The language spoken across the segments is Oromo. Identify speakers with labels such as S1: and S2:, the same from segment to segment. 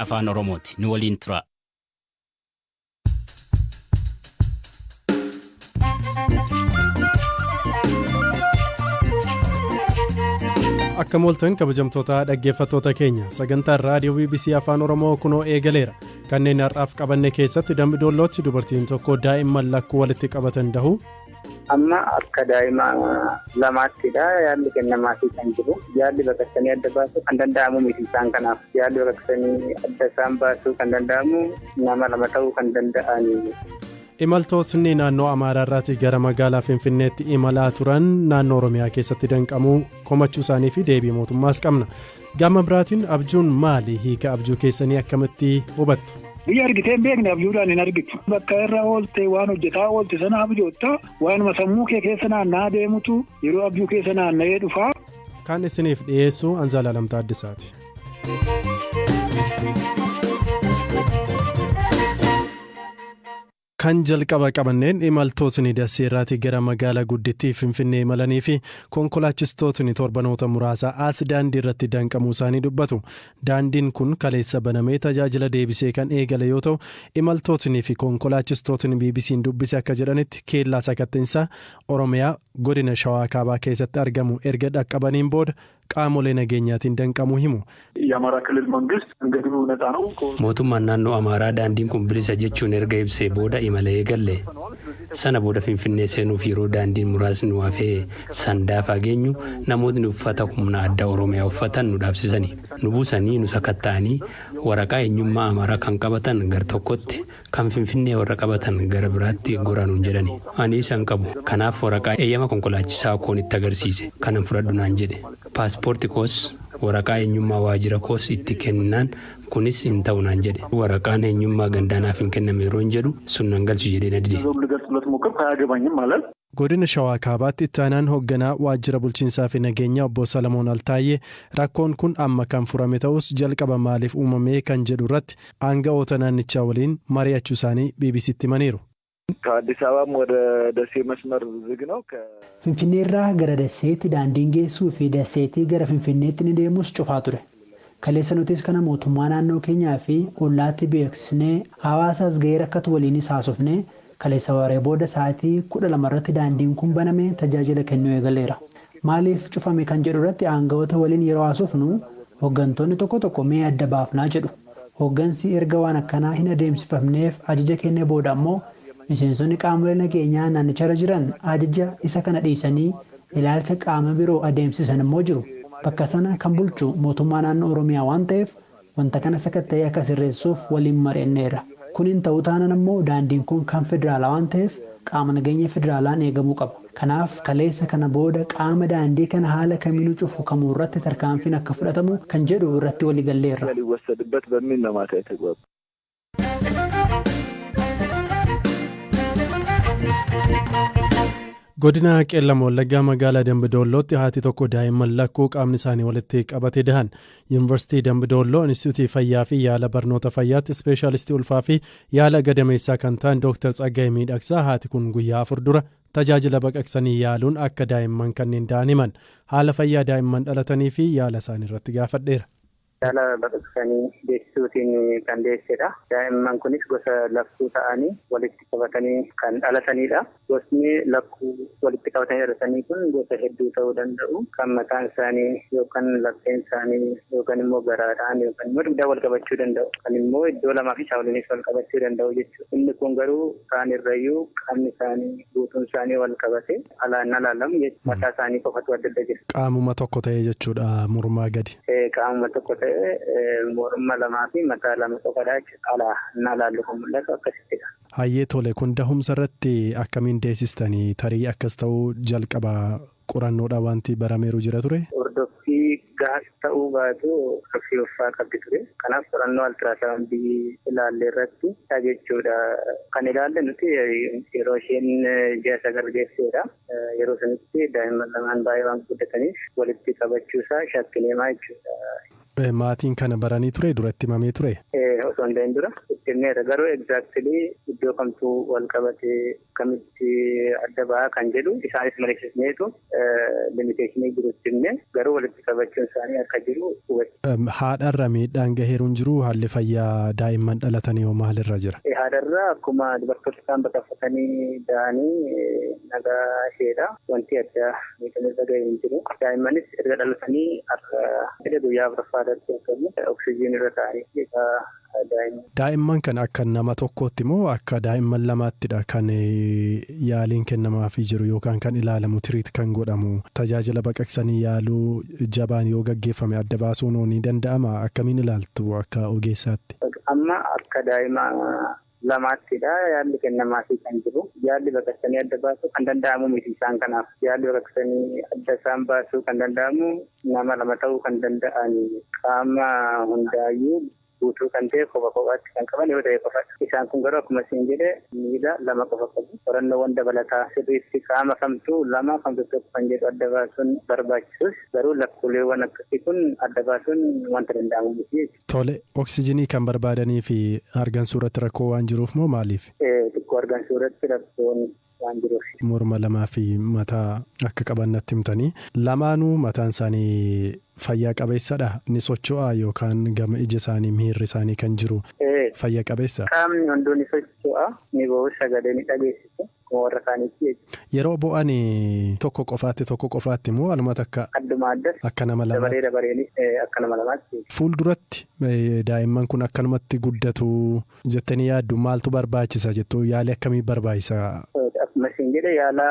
S1: Afaan Oromooti. Nu waliin turaa.
S2: Akka mooltan kabajamtoota dhaggeeffattoota keenya, sagantaan raadiyoo BBC Afaan Oromoo kunoo eegaleera. Kanneen har'aaf qabanne keessatti, Dambi Doollootti dubartiin tokko daa'imman lakkuu walitti qabatan dahuu.
S3: Amma akka daa'ima lamaattidha yaalli kennamaafii kan jiru. Yaalli baqaqsanii adda baasuu kan danda'amu miti isaan kanaaf. Yaalli baqaqsanii adda isaan baasuu kan danda'amu nama lama ta'uu kan danda'ani.
S2: Imaltootni naannoo Amaaraarraatii gara magaalaa Finfinneetti imalaa turan naannoo Oromiyaa keessatti danqamuu komachuu isaanii fi deebii mootummaas qabna. Gama biraatiin, abjuun maali? Hiika abjuu keessanii akkamitti hubattu?
S4: Biyya argitee hin beekne abjuudhaan hin argitu. Bakka irra oolte, waan hojjetaa oolte sana abjootta. Waanuma sammuu kee keessa naanna'aa deemutu yeroo abjuu keessa naanna'ee dhufaa.
S2: Kan isiniif dhiyeessu Anzaalaa Lamtaa Addisaati. Kan jalqaba qabanneen, imaltootni Dasseerraatii gara magaalaa guddittii Finfinnee imalanii fi konkolaachistootni torbanoota muraasa as daandii irratti danqamuu isaanii dubbatu. Daandiin kun kaleessa banamee tajaajila deebisee kan eegale yoo ta'u, imaltootnii fi konkolaachistootni BBC'n dubbise akka jedhanitti, keellaa sakattinsaa Oromiyaa godina Shawaa Kaabaa keessatti argamu erga dhaqqabaniin booda qaamolee nageenyaatiin danqamuu himu.
S5: የአማራ ክልል መንግስት መንገዱ ነፃ ነው።
S6: Mootummaan naannoo Amaaraa daandiin kun bilisa jechuun erga ibsee booda imala eegalle. Sana booda Finfinnee seenuuf yeroo daandiin muraasni nu hafee Sandaafaa geenyu, namootni uffata humna addaa Oromiyaa uffatan nu dhaabsisani. Nu buusanii, nu sakatta'anii, waraqaa eenyummaa Amaaraa kan qabatan gar tokkotti, kan Finfinnee warra qabatan gara biraatti goraa nuun jedhani. Ani isan qabu. Kanaaf waraqaa eeyyama konkolaachisaa koon itti agarsiise. Kanan fudhadhu naan jedhe. Paaspoorti koos, waraqaa eenyummaa waajjira koos itti kennaan, kunis hin ta'u naan jedhe. Waraqaan eenyummaa gandaa naaf hin kenname yeroo hin jedhu, sun nan galchu jedhee na dide.
S5: ልገልጽለት ሞከርኩ። አያገባኝም ማለት
S2: Godina Shawaa Kaabaatti itti aanaan hoogganaa waajjira bulchiinsaa fi nageenyaa obbo Salamoon Altaayyee rakkoon kun amma kan furame ta'us, jalqaba maaliif uumame kan jedhu irratti aanga'oota naannichaa waliin mari'achuu isaanii BBCtti himaniiru.
S7: ከአዲስ አበባም ወደ ደሴ መስመር ዝግ ነው።
S8: Finfinneerraa gara Dasseetti daandiin geessuu fi Dasseetii gara Finfinneetti ni deemus cufaa ture. Kaleessa nutis kana mootummaa naannoo keenyaa fi ollaatti beeksisnee, hawaasaas gahee rakkatu waliinis haasofnee, kaleessa waaree booda sa'aatii 12 irratti daandiin kun banamee tajaajila kennuu eegaleera. Maaliif cufame kan jedhu irratti aanga'oota waliin yeroo haasofnu, hooggantoonni tokko tokko mee adda baafnaa jedhu. Hooggansi erga waan akkanaa hin adeemsifamneef ajaja kennee booda ammoo, miseensonni qaamolee nageenyaa naannicharra jiran ajaja isa kana dhiisanii ilaalcha qaama biroo adeemsisan immoo jiru. Bakka sana kan bulchu mootummaa naannoo Oromiyaa waan ta'eef, wanta kana sakatta'ee akka sirreessuuf waliin mari'anneerra. Kun hin ta'u taanaan ammoo, daandiin kun kan federaalaa waan ta'eef qaama nageenya federaalaan eegamuu qaba. Kanaaf kaleessa kana booda qaama daandii kana haala kamiinuu cufu kamuu irratti tarkaanfiin akka fudhatamu kan jedhu irratti walii galleerra.
S7: ሊወሰድበት በሚል ነው ማታ የተግባቡ።
S2: Godina Qeellam Wallaggaa magaalaa Dambidoollootti haati tokko daa'imman lakkuu qaamni isaanii walitti qabate dahan. Yuunivarsiitii Dambidoolloo Inistituutii Fayyaa fi Yaala Barnoota Fayyaatti ispeeshaalistii ulfaa fi yaala gadameessaa kan ta'an Dooktar Tsaggaayee Miidhagsaa haati kun guyyaa 4 dura tajaajila baqaqsanii yaaluun akka daa'imman kanneen da'an himan. Haala fayyaa daa'imman dhalatanii fi yaala isaanii irratti gaafadheera.
S3: Yaala baqaqsanii deessisuutiin kan deessedha. Daa'imman kunis gosa lakkuu ta'anii walitti qabatanii kan dhalatanidha. Gosni lakkuu walitti qabatanii dhalatanii kun gosa hedduu ta'uu danda'u. Kan mataan isaanii yookaan lapheen isaanii yookaan immoo garaadhaan yookaan immoo dugdaan wal qabachuu danda'u. Kan immoo iddoo lamaa fi isaa oliinis wal qabachuu danda'u jechuudha. Inni kun garuu kaan irrayyuu qaamni isaanii guutuun isaanii wal qabate alaan alaalamu jechuudha. Mataa isaanii qofatu adda adda jira.
S2: Qaamuma tokko ta'ee jechuudha, mormaa gadi.
S3: Qaamuma tokko ta'ee, morma lamaa fi mataa lama qofadha jechuudha. Alaa na laallu kan mul'atu akkasittidha.
S2: Hayyee, tole, kun dahumsa irratti akkamiin deessistanii? Tarii akkas ta'uu jalqaba qorannoodhaan wanti barameeru jira ture?
S3: Hordoffii gahaa ta'uu baatu, hordoffii ulfaa qabdi ture. Kanaaf qorannoo ultrasoundii ilaalle irratti jechuudha. Kan ilaalle nuti yeroo isheen ji'a 9 geesseedha. Yeroo sanitti daa'imman lamaan baay'ee waan guddataniif walitti qabachuusaa shakkineemaa jechuudha.
S2: Maatiin kana baranii ture, duratti himamee ture?
S3: Osoo hin ta'in dura itti Itti himneerra garuu exactly iddoo kamtuu wal qabatee kamitti adda bahaa kan jedhu isaanis mariisisneetu limiteeshinii jiru itti himne garuu walitti qabachuun isaanii akka jiru hubachiisa.
S2: Haadharra miidhaan gaheeru hin jiru haalli fayyaa daa'imman dhalatanii hoo maalirra jira?
S3: Haadharra akkuma dubartoota isaan baqaqfatanii da'anii nagaa isheedha. Wanti addaa miidhaan irra gahee hin jiru. Daa'immanis erga dhalatanii akka guyyaa afuraffaa irratti argamu oksijiin irra ta'anii
S2: Daa'imman kan akka nama tokkootti moo akka daa'imman lamaattidha kan yaaliin kennamaafii jiru yookaan kan ilaalamu treat kan godhamu tajaajila baqaqsanii yaaluu jabaan yoo gaggeeffame adda baasuun ni danda'ama akkamiin ilaaltu akka ogeessaatti?
S3: Amma akka daa'ima lamaattidha yaalli kennamaafii kan jiru. Yaalli baqaqsanii adda baasuu kan danda'amu miti isaan kanaaf. Yaalli baqaqsanii adda isaan baasuu kan danda'amu nama lama ta'uu kan danda'an qaama hundaayyuu guutuu kan ta'e qofa kophaatti kan qaban yoo ta'e qofadha. Isaan kun garuu akkuma isin jedhe miila lama qofa qabu. Qorannoowwan dabalataa sirriitti qaama kamtuu lama kamtu tokko kan jedhu adda baasuun barbaachisus garuu lakkuuleewwan akkasii kun adda baasuun wanta danda'amu miti.
S2: Tole, oksijinii kan barbaadanii fi hargansuu irratti rakkoo waan jiruuf moo maaliif?
S3: Xiqqoo hargansuu irratti rakkoon waan jiruuf.
S2: Morma lamaa fi mataa akka qaban natti himtanii lamaanuu mataan isaanii fayyaa qabeessadha ni socho'a yookaan gama ija isaanii miirri isaanii kan jiru fayya qabeessa.
S3: Qaamni hunduu ni socho'a ni bo'u sagalee ni dhageessisu warra kaanitti jechuudha.
S2: Yeroo bo'an tokko qofaatti moo aluma takka?
S3: Adduma addas.
S2: Akka nama lamaatti.
S3: Dabaree dabareenis akka nama lamaatti.
S2: Fuulduratti daa'imman kun akkanumatti guddatu jettanii yaaddu maaltu barbaachisa jettu yaalii akkamii barbaachisa?
S3: Akkuma isin jedhe yaala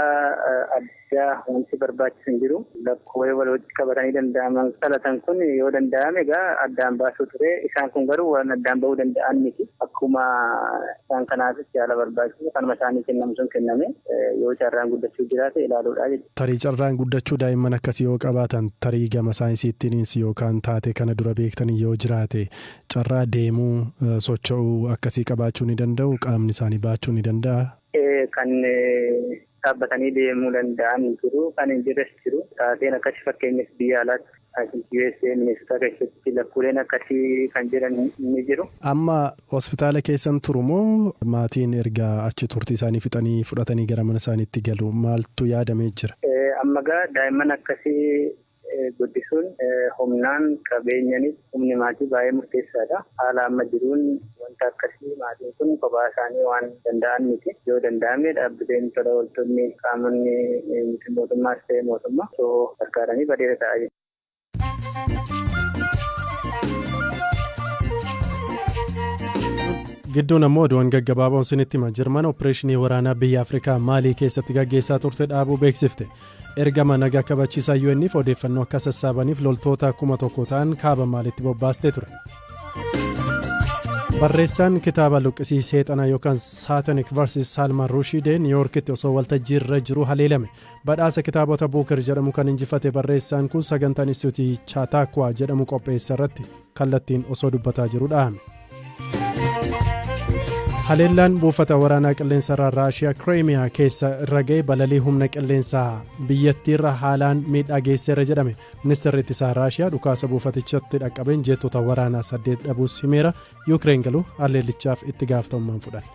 S3: addaa wanti barbaachisu hin jiru. Lakkoowwan walitti qabatanii danda'aman dhalatan kun yoo danda'ame egaa addaan baasuu ture. Isaan kun garuu waan addaan bahuu danda'an miti. Akkuma isaan kanaafis yaala barbaachisu kanuma isaanii kennamu sun kenname yoo carraan guddachuu jiraate ilaaluudha jechuudha.
S2: Tarii carraan guddachuu daa'imman akkasii yoo qabaatan tarii gama saayinsiittiinis yookaan taate kana dura beektanii yoo jiraate carraa deemuu socho'uu akkasii qabaachuu ni danda'u qaamni isaanii baachuu ni danda'a.
S3: Kan dhaabbatanii deemuu danda'an jiru kan hin jirres jiru taateen akkasii fakkeenyaaf biyya alaatti USA Minnesota keessatti lakkuuleen akkasii kan jiran ni jiru.
S2: Amma hospitaala keessan turu moo maatiin erga achi turtii isaanii fixanii fudhatanii gara mana isaaniitti galu maaltu yaadamee jira?
S3: Amma gaa daa'imman akkasii guddisuun humnaan qabeenyanis humni maatii baay'ee murteessaadha. Haala amma jiruun wanta akkasii maatiin kun kophaa isaanii waan danda'an miti. Yoo danda'ame dhaabbileen tola ooltonni qaamonni miti mootummaas ta'e mootummaa osoo gargaaranii bareeda ta'a jechuudha.
S2: Gidduun ammoo oduuwwan gaggabaaboon sinitti hima. Jarman opereeshinii waraanaa biyya Afrikaa Maalii keessatti gaggeessaa turte dhaabuu beeksifte. Ergama nagaa kabachiisaa UN'if odeeffannoo akka sassaabaniif loltoota 1000 ta'an kaaba Maaliitti bobbaastee ture. Barreessaan kitaaba luqqisii seexanaa yookaan Satanic Verses Salman Rushdie Niiwuorkitti osoo waltajjii irra jiru haleelame. Badhaasa kitaabota Buuker jedhamu kan injifate barreessaan kun sagantaa Inistituutii Chaataakwaa jedhamu qopheessa irratti kallattiin osoo dubbataa jiru dhahame. Haleellaan buufata waraanaa qilleensarraa Raashiyaa Kireemiyaa keessa irra ga'e balalii humna qilleensaa biyyattiirra haalaan miidhaa geesseera jedhame. Ministeerri ittisaa Raashiyaa dhukaasa buufatichatti dhaqqabeen jeettota waraanaa 8 dhabuus himeera. Yuukireen galuu haleellichaaf itti gaafatamummaan fudhanne.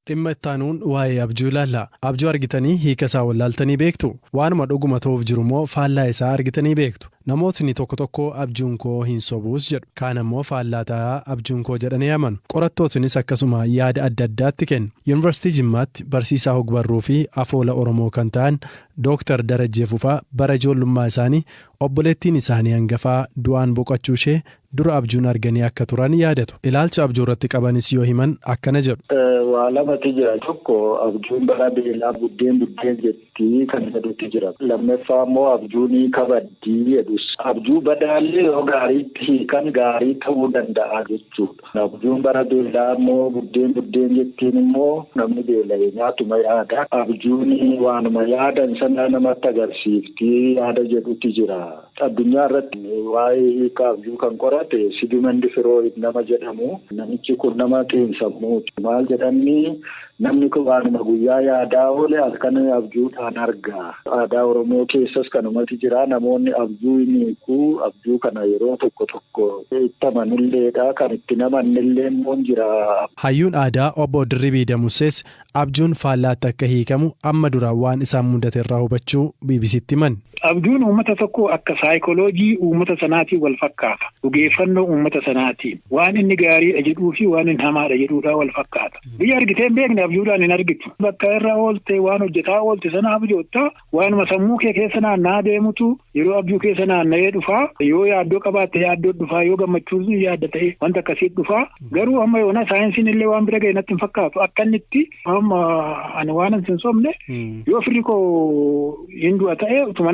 S2: Dhimma itti aanuun waa'ee abjuu ilaalla. Abjuu argitanii hiika isaa wallaaltanii beektu. Waanuma dhuguma ta'uuf jiru immoo faallaa isaa argitanii beektu. Namootni tokko tokko abjuun koo hin sobuus jedhu. Kaan ammoo faallaa ta'aa abjuun koo jedhanii amanu. Qorattootinis akkasuma yaada adda addaatti kennu. Yuunivarsiitii Jimmaatti barsiisaa hogbarruu fi afoola Oromoo kan ta'an Dooktar Darajjee Fufaa bara ijoollummaa isaanii obboleettiin isaanii hangafaa du'aan boqochuu ishee dura abjuun arganii akka turan yaadatu. Ilaalcha abjuu irratti qabanis yoo himan akkana jedhu.
S7: Waa lamatu jira. Tokko abjuun bara beelaa buddeen buddeen jetti kan jedhutu jira. Lammaffaa immoo abjuun kabaddii jedhu.
S9: Abjuus. Abjuu badaallee yoo gaariitti hiikan gaarii ta'uu danda'a jechuudha. Abjuun bara beelaa immoo buddeen buddeen jettiin immoo namni beela'ee nyaatuma yaada. Abjuun waanuma yaadan sana namatti agarsiiftii yaada jedhutu jira. Addunyaa irratti waa'ee hiika abjuu kan qorate Sigmund Freud nama jedhamu. Namichi kun nama xiinsammuuti. Maal jedhanii namni kun waanuma guyyaa yaadaa oole halkan abjuudhaan arga. Aadaa Oromoo keessas kanumatti jira. Namoonni abjuu hin hiikuu. Abjuu kana yeroo tokko tokko itti amanulleedha. Kan itti namannillee immoo jira.
S2: Hayyuun aadaa obbo Dirribii Damusees abjuun faallaatti akka hiikamu amma dura waan isaan mudate irraa hubachuu BBCtti himan.
S4: Abjuun uummata tokko akka saayikoloojii uummata sanaatiin wal fakkaata. Dhugeeffannoo uummata sanaatiin. Waan inni gaariidha jedhuu fi waan inni hamaadha jedhuudhaa wal fakkaata. Biyya argitee hin beekne abjuudhaan hin argitu. Bakka irra oolte waan hojjetaa oolte sana abjootta waanuma sammuu kee keessa naanna'aa deemutu yeroo abjuu keessa naanna'ee dhufaa yoo yaaddoo qabaatte yaaddoo dhufaa yoo gammachuu yaadda ta'e wanta akkasii dhufaa garuu amma yoona saayinsiin illee waan bira ga'e natti hin fakkaatu akka inni itti amma ani waan hin sobne yoo firri koo hin du'a ta'e utuma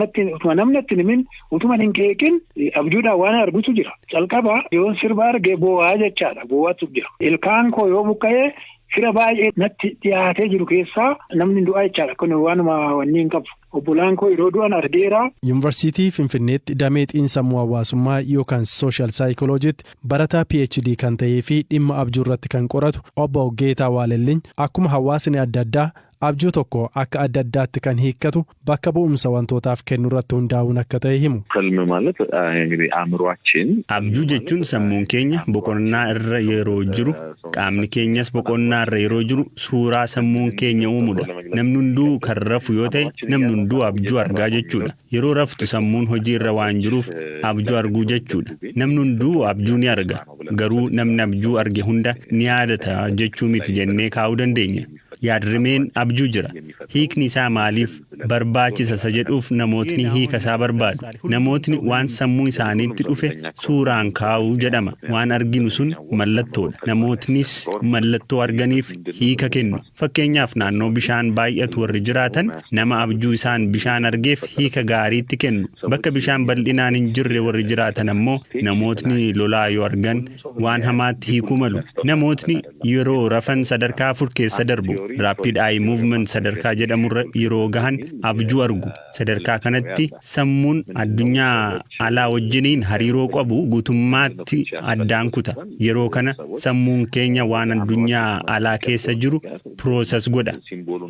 S4: namni itti himin utuma hin qeeqin abjuudhaan waan argutu jira. Calqaba yoon sirba arge boo'aa jechaadha boo'aatu jira. Ilkaan koo yoo buqqa'ee fira baay'ee natti dhiyaatee jiru keessaa namni du'aa jechaadha. Kun waanuma wanni hin qabu. Obbolaan koo yeroo du'an argeera.
S2: Yuunivarsiitii Finfinneetti damee xiinsammuu hawaasummaa yookaan sooshaal saayikoloojiitti barataa PhD kan ta'ee fi dhimma abjuu irratti kan qoratu obbo Geetaa Waalelliin akkuma hawaasni adda addaa abjuu tokko akka adda addaatti kan hiikkatu bakka bu'umsa wantootaaf kennu irratti hundaa'uun akka ta'e himu.
S10: ህልም ማለት እንግዲህ አእምሯችን
S11: Abjuu jechuun sammuun keenya boqonnaa irra yeroo jiru qaamni keenyas boqonnaa irra yeroo jiru suuraa sammuun keenya uumudha. Namni hunduu kan rafu yoo ta'e namni hunduu abjuu argaa jechuudha. Yeroo raftu sammuun hojii irra waan jiruuf abjuu arguu jechuudha. Namni hunduu abjuu ni arga. Garuu namni abjuu arge hunda ni yaadata jechuu miti jennee kaa'uu dandeenya. Yaadrimeen abjuu jira. Hiikni isaa maaliif barbaachisa isa jedhuuf namootni hiika isaa barbaadu. Namootni waan sammuu isaaniitti dhufe suuraan kaa'uu jedhama. Waan arginu sun mallattoodha. Namootnis mallattoo arganiif hiika kennu. Fakkeenyaaf naannoo bishaan baay'atu warri jiraatan nama abjuu isaan bishaan argeef hiika gaariitti kennu. Bakka bishaan bal'inaan hin jirre warri jiraatan ammoo namootni lolaa yoo argan waan hamaatti hiikuu malu. Namootni yeroo rafan sadarkaa afur keessa darbu. Rapid eye movement sadarkaa jedhamurra yeroo gahan abjuu argu. Sadarkaa kanatti sammuun addunyaa alaa wajjiniin hariiroo qabu guutummaatti addaan kuta. Yeroo kana sammuun keenya waan addunyaa alaa keessa jiru process godha.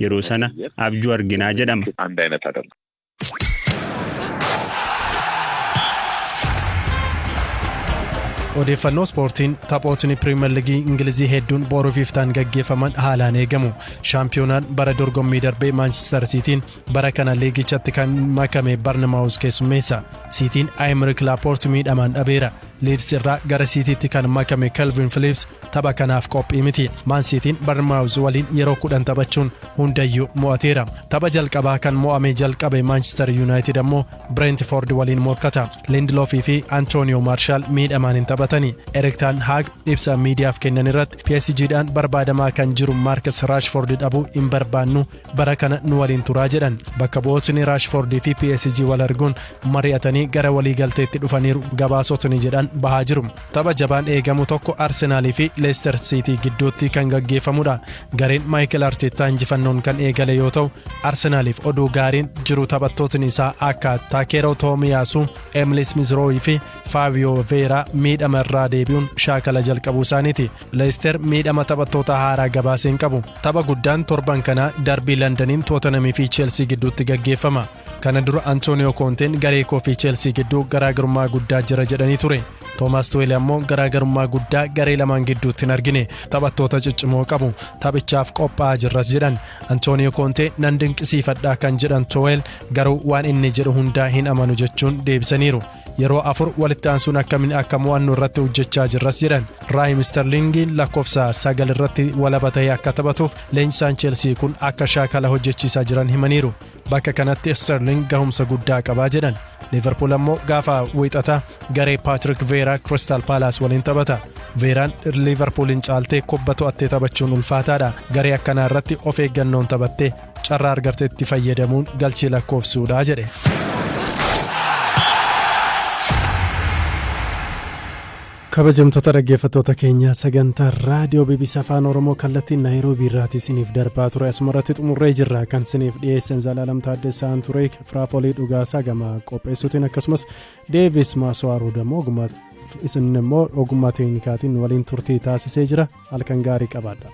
S11: Yeroo sana abjuu arginaa jedhama.
S10: አንድ አይነት አይደለም።
S2: Odeeffannoo ispoortiin taphootni Piriimer Liigii Ingilizii hedduun boruu fi iftaan gaggeeffaman haalaan eegamu. Shaampiyoonaan bara dorgommii darbee Maanchister Siitiin bara kana liigichatti kan makame Barnamaawus keessummeessa. Siitiin Aymeric Laapoort miidhamaan dhabeera. Liids irraa gara Siitiitti kan makame Kelvin Phillips tapha kanaaf qophii miti. Maan Siitiin Barnamaawus waliin yeroo 10 taphachuun hundayyuu mo'ateera. Tapha jalqabaa kan mo'ame jalqabe Maanchister Yuunaayitid ammoo Brentford waliin morkata. Lindelof fi Antonio Maarshaal miidhamaan hin taphatani. Erik ten Hag ibsa miidiyaaf kennan irratti PSGdhaan barbaadamaa kan jiru Marcus Rashford dhabuu hin barbaannu, bara kana nu waliin turaa jedhan. Bakka bu'ootni Rashford fi PSG wal arguun mari'atanii gara waliigalteetti dhufaniiru gabaasotni jedhan bahaa jiru. Tapha jabaan eegamu tokko Arsenaalii fi Leicester City gidduutti kan gaggeeffamudha. Gareen Michael Arteta injifannoon kan eegale yoo ta'u, Arsenaaliif oduu gaariin jiru taphattootni isaa akka Takehiro Tomiyasu, Emile Smith Rowe fi Fabio Vieira miidhama irraa deebi'uun shaakala jalqabuu isaaniiti. Leicester miidhama taphattoota haaraa gabaasee hin qabu. Tapha guddaan torban kanaa darbii Londaniin Tottenhamii fi Chelsea gidduutti gaggeeffama. Kana dura Antonio Conteen garee koo fi Chelsea gidduu garaagarummaa guddaa jira jedhanii ture. Toomaas Tuweel ammoo garaagarummaa guddaa garee lamaan gidduutti hin argine, taphattoota ciccimoo qabu, taphichaaf qophaa'aa jirras jedhan. Antonio Kontee nan dinqisiifadhaa kan jedhan Tuweel garuu waan inni jedhu hundaa hin amanu jechuun deebisaniiru. Yeroo afur walitti aansuun akkamiin akka mo'annu irratti hojjechaa jirras jedhan. Raahim Sterlingiin lakkoofsa 9 irratti walaba ta'ee akka taphatuuf leenjisaan Cheelsii kun akka shaakala hojjechiisaa jiran himaniiru. Bakka kanatti Sterling gahumsa guddaa qabaa jedhan. Liverpool ammoo gaafa wiixataa garee Patrick Vieira Crystal Palace waliin taphata. Vieiraan Liverpoolin caaltee kubba to'attee taphachuun ulfaataadha. Garee akkanaa irratti of eeggannoon taphattee carraa argatetti fayyadamuun galchii lakkoofsuudha jedhe. Kabajamtoota dhaggeeffattoota keenya, sagantaa raadiyoo BBC Afaan Oromoo kallattiin Naayiroobii irraatii isiniif darbaa ture asuma irratti xumurree jirra. Kan isiniif dhiyeessan Zalaalam Taaddesaan ture. Firaafolii Dhugaasaa gama qopheessuutiin, akkasumas Deevis Maaswaaruu dammoo isin immoo ogummaa teeknikaatiin waliin turtii taasisee jira. Halkan gaarii qabaadha.